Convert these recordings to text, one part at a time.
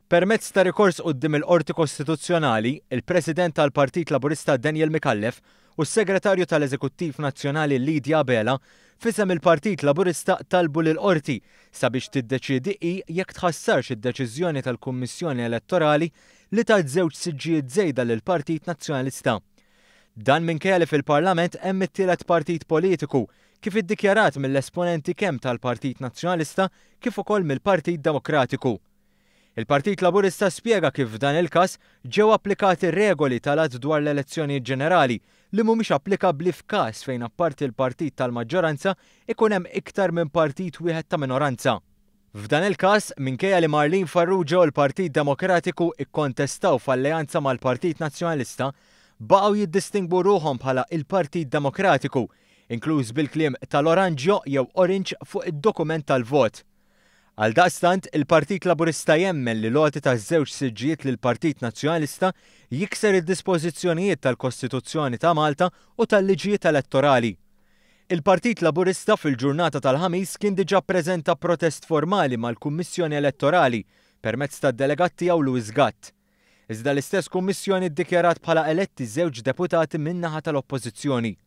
Permezz ta' rikors quddiem il-Qorti Kostituzzjonali, il-President tal-Partit Laburista Daniel Micallef u s-Segretarju tal-Eżekuttiv Nazzjonali Lydia Abela f'isem il-Partit Laburista talbu lill-Qorti sabiex tiddeċiedi hi jekk tħassarx id-deċiżjoni tal-Kummissjoni Elettorali li tat żewġ siġġijiet żejda lill-Partit Nazzjonalista. Dan minkejja li fil-Parlament hemm it-tielet partit politiku, kif iddikjarat mill-esponenti kemm tal-Partit Nazzjonalista kif ukoll mill-Partit Demokratiku. Il-Partit Laburista spjega kif f'dan il-każ ġew applikati regoli tal-Att dwar l-Elezzjonijiet Ġenerali li mhumiex applikabbli f'każ fejn apparti l-partit tal-maġġoranza ikun hemm iktar minn partit wieħed ta' minoranza. F'dan il-każ, minkejja li Marlene Farrugia u l-Partit Demokratiku ikkontestaw f'alleanza mal-Partit Nazzjonalista, baqgħu jiddistingwu ruħhom bħala il-Partit Demokratiku, inkluż bil-kliem tal-oranġjo jew orange fuq id-dokument tal-vot. Għaldaqstant, il-Partit Laburista jemmen li l-għoti ta' żewġ siġġijiet lill-Partit Nazzjonalista jikser id-dispożizzjonijiet tal-Kostituzzjoni ta' Malta u tal-liġijiet elettorali. Il-Partit Laburista fil-ġurnata tal-Ħamis kien diġà ppreżenta protest formali mal-Kummissjoni Elettorali permezz tad-delegat tiegħu Louis Gatt. Iżda l-istess Kummissjoni ddikjarat bħala eletti żewġ deputati min-naħa tal-Oppożizzjoni.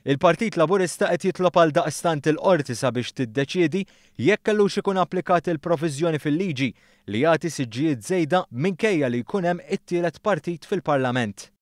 Il-Partit Laburista qed jitlob għaldaqstant il-Qorti sabiex tiddeċiedi jekk kellux ikun applikat il-proviżjoni fil-liġi li jagħti siġġijiet żejda minkejja li jkun hemm it-tielet partit fil-Parlament.